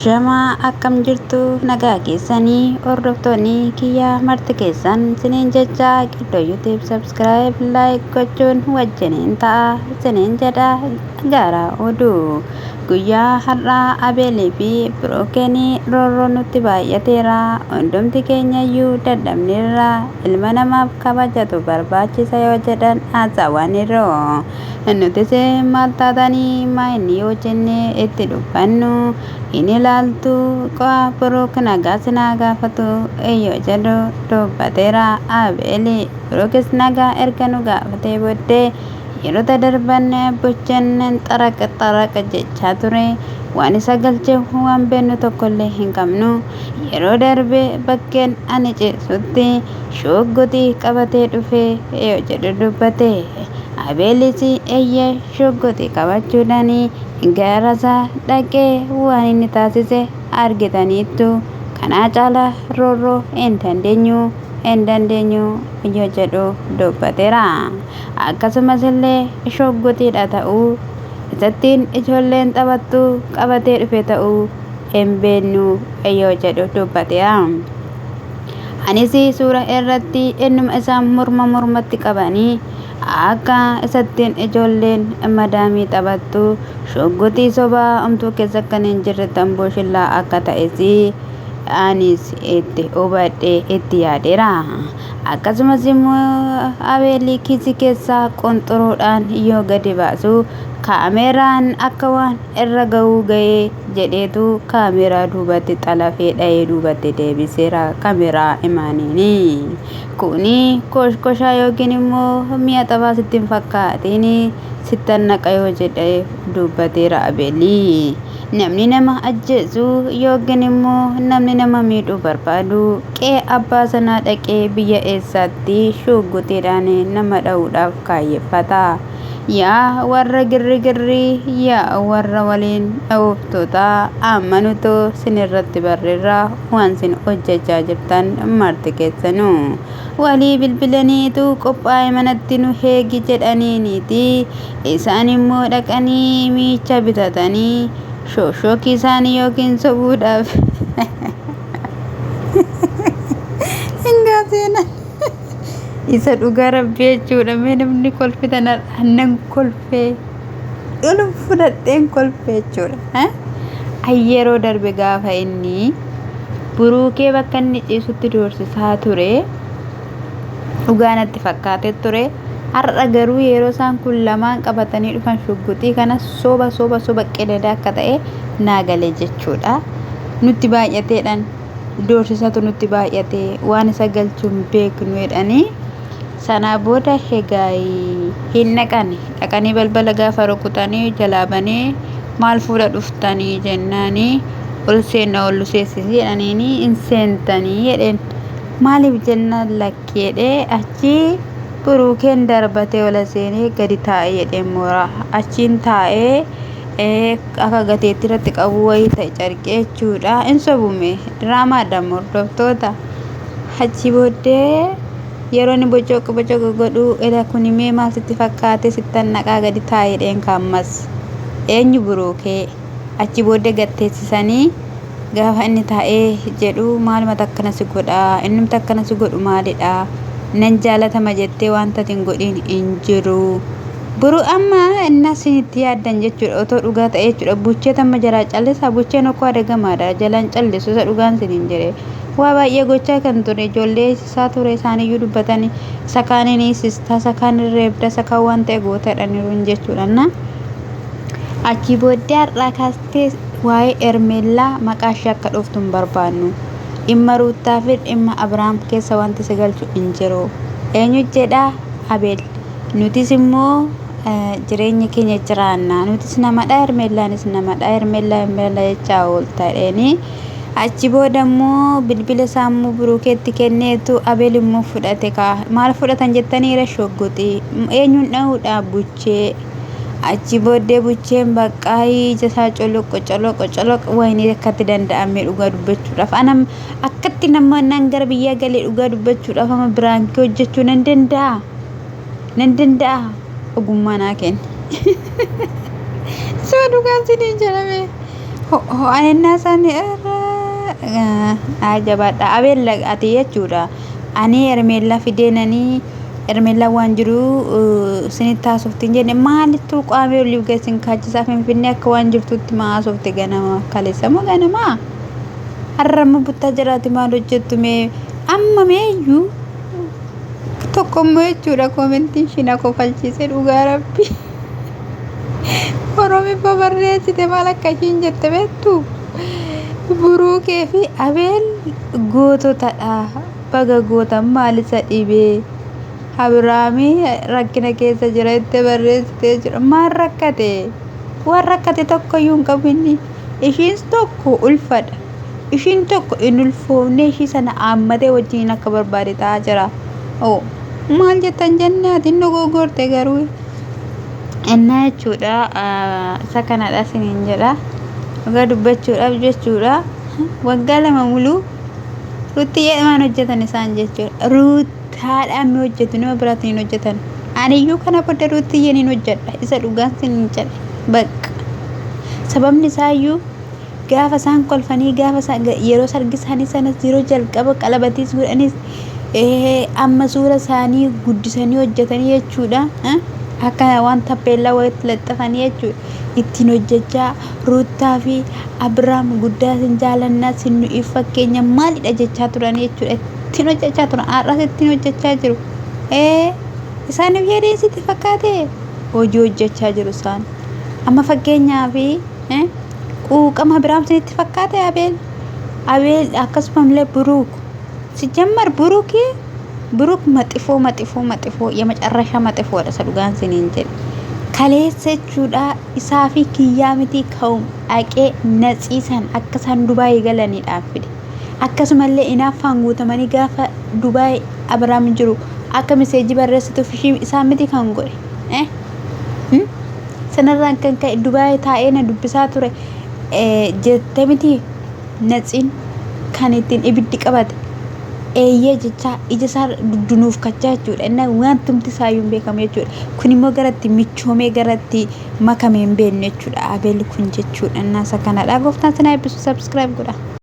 Shamaa akkam jirtu nagaa keessanii hordoftoonni kiyya marti keessan siniin jecha qiddoo YouTube subscribe like gochuun wajjiniin ta'a siniin jedha. Gara oduu guyyaa har'aa Abeelii fi Birookenii roorroo nutti baay'ateera, hundumti keenyayyuu dadhabneerra, ilma namaaf kabajatu barbaachisa yoo jedhan haasawaniiru. Nutis maal taatanii maa inni yoo jenne itti dubbannu hin ilaaltu qo'a Birook nagaa sinaa gaafatu yoo jedhu dubbateera Abeeli. Birookis nagaa erga nu gaafatee booddee yeroo darban bucheen xaraq xaraq jechaa ture. Waan isa galche waan beennu tokkollee hin qabnu. Yeroo darbe bakkeen ani ciisutti shugguxii qabatee dhufe yoo jedhu dubbate. Abeelis eeyyee shugguxii qabachuudhaan garasaa dhaqee waan inni taasise argitaniittu. Kanaa caalaa roorroo hin dandeenyu hin dandeenyu yoo jedhu dubbateera. Akkasumas illee shugguxiidha ta'uu isattiin ijoolleen taphattu qabatee dhufe ta'uu hin beeknu yoo jedhu dubbateera. Anis suura irratti ennuma isaan morma mormatti qabanii akka isattiin ijoolleen madaamii taphattu shugguxii sobaa homtuu keessa kan hin jirre tamboo shillaa akka ta'es anis itti hubadhee itti yaadeera. Akkasumas immoo Abeelii kiisii keessaa qonxoroodhaan yoo gadi baasu kaameraan akka waan irra ga'uu ga'ee jedheetu kaameraa duubatti xalafee dha'ee duubatti deebiseera kaameraa imaaniini. Kuni koshkoshaa yookiin immoo mi'a taphaa sitti hin fakkaatiin sittan naqa yoo jedhe dubbateera Abeelii. Namni nama ajjeesu yookiin immoo namni nama miidhuu barbaadu qe'ee abbaa sanaa dhaqee biyya eessaatti shugguxiidhaan nama dha'uudhaaf kaayyeffata. Yaa warra girrigirrii, yaa warra waliin dha'uuftoota, amma nutu sinirratti barreerra waan sin hojjechaa jirtan marti keessanuu. Walii bilbilaniitu qophaa'e manatti nu heegi jedhaniiniiti. Isaan immoo dhaqanii miicha bitatanii shooshookii isaanii yookiin sobuudhaaf. Hin gaaseenan. Isa dhugaa rabbii jechuudha. Mee namni kolfitan annan kolfee dhulum fudhadheen kolfee jechuudha. Yeroo darbe gaafa inni buruukee bakka inni ciisutti doorsisaa ture dhugaa natti fakkaatee ture. Har'a garuu yeroo isaan kun lamaan qabatanii dhufan shugguxii kana soba soba soba qedadaa akka ta'e naa galee jechuudha. Nutti baay'ateedhaan doorsisatu nutti baay'ate waan isa galchuun beeknu jedhanii sanaa booda egaa hin dhaqan dhaqanii balbala gaafa rukutanii jalaa banee maal fuudha dhuftanii jennaanii ol seenna ol seessisi jedhaniini hin seentanii jedheen maaliif jennaan lakki jedhee achi buruukeen darbatee ol seenee gadi taa'ee jedheen mooraa achiin taa'ee akka gateettii irratti qabu wayii ta'e carqee jechuudha. Hin sobume diraamaadha hordoftoota. Achi booddee yeroo inni bocoqa bocoqa godhu ela kun mee maal sitti fakkaate sittan naqaa gadi taa'ee jedheen kaammas. Eenyu buruukee achi booddee gatteessisanii gaafa inni taa'ee jedhu maalumatti akkana si godha innumti akkana si godhu maalidha nan jaalatama jettee wanta ati hin godhin hin jiru. Buru amma inna isinitti yaaddan jechuudha otoo dhugaa ta'e jechuudha buchee tamma jalaa callisaa bucheen okkoo adagamaadha jalaan callisu isa dhugaan isiniin jedhe waa baay'ee gochaa kan ture ijoollee isaa ture isaaniyyuu dubbatanii isa kaaniin hiisista isa kaan reebda isa kaan waan ta'e gootadhaniiru jechuudha na achii booddee har'aa kaastee waa'ee Ermeellaa maqaa ishee akka dhooftu hin barbaannu. Dhimma Ruuttaa fi dhimma Abiraam keessa wanti si galchu hin jiru. Eenyu jedhaa Abeel. Nutis immoo jireenya keenya jiraanna. Nutis namadha Hermeellaanis namadha. Hermeellaa Hermeellaa jechaa oolta jedheeni. Achi booda immoo bilbila isaa immoo Biruukeetti kenneetu Abeel immoo fudhate kaa. Maal fudhatan jettaniira shoggoxii. Eenyuun dha'uudha buchee. Achi booddee bucheen baqqaa ija isaa coloq coloq coloq wayinii akkatti danda'ame dhugaa dubbachuudhaaf. Anam akkatti nama nan gara biyyaa galee dhugaa dubbachuudhaaf amma biraankii hojjechuu nan danda'a. Nan danda'a ogummaa naa kenna. Soo dhugaan sinii jedhame. Ho'annaa isaanii irra jabaadha. Abeel ati jechuudha. Ani Hermeellaa fideenanii Hermeellaa waan jiru isinitti haasofti hin jenne maalittu qaamee oliif gad isin kaachisaa Finfinnee akka waan jirtutti maa haasofte ganama kaleessa moo ganamaa har'a immoo buttaa jiraati maal hojjettu mee amma meeyyuu tokko immoo jechuudha koomentiin ishii na kofalchiise dhugaa rabbi. Oromiffa barreessite maal akka ishiin jette beektu? Buruukee fi Abeel goototadha. Baga gootan maal isa dhibee? Abiraamii rakkina keessa jira jettee barreessitee jira. Maal rakkate? Waan rakkate tokko iyyuu hin qabu inni. Ishiin tokko ulfadha. Ishiin tokko hin ulfoofne ishii sana haammatee wajjin akka barbaade ta'aa jira. Oo maal jettan jennee ati hin dogoggorte garuu. Innaa jechuudha isa kanadha isiniin jedha. Dhugaa dubbachuudhaaf jechuudha. Waggaa 2 muluu Ruttiyyeedhumaan hojjetan isaan jechuudha. Ruuttaadhaan mi hojjetu nama biraatiin hin hojjetan. Aniyyuu kana booda Ruuttiyyeen hin hojjedha. Isa dhugaan siniin jedha. Bakka. Sababni isaayyuu Gaafa isaan kolfanii gaafa isaan yeroo sargi isaanii sanas yeroo jalqaba qalabatiis godhanis amma suura isaanii guddisanii hojjetanii jechuudha. Akka waan tappeellaa wayiitti laxxafanii jechuudha. Ittiin hojjechaa Ruuttaa fi Abiraam guddaa isin jaalannaa isin nu'iif fakkeenya maalidha jechaa turan jechuudha. Ittiin hojjechaa turan har'as ittiin hojjechaa jiru. Isaaniif yaadeen sitti fakkaate hojii hojjechaa jiru isaan. Amma fakkeenyaaf Quuqama Abiraam isinitti fakkaate Abeel? Abeel akkasuma illee Buruuk. Sijjammar Buruki Buruk maxifoo maxifoo maxifoo የመጨረሻ maxifoo isa dhugaan isiniin jedhe. Kaleessa jechuudha isaa fi kiyyaa miti ka'um dhaqee natsiisan akka isaan Dubaayii galaniidhaan fide. Akkasumallee inaaffaan guutamanii gaafa Dubaay Abiraam jiru akka miseejii barreessituuf ishii isaa miti kan godhe. Eh? Hmm? Sanarraan kan ka'e Dubaay taa'ee na dubbisaa ture jette miti Natsiin kan ittiin ibiddi qabate eeyyee jechaa ija isaa duddunuufkachaa jechuudha. Inni wantumti isaayyuu hin beekamu jechuudha. Kun immoo gara itti michoomee gara itti makame hin beeknu jechuudha. Abeel kun jechuudha. Innaa isa kanadha. Gooftaan sinaa eebbisu subscribe godha.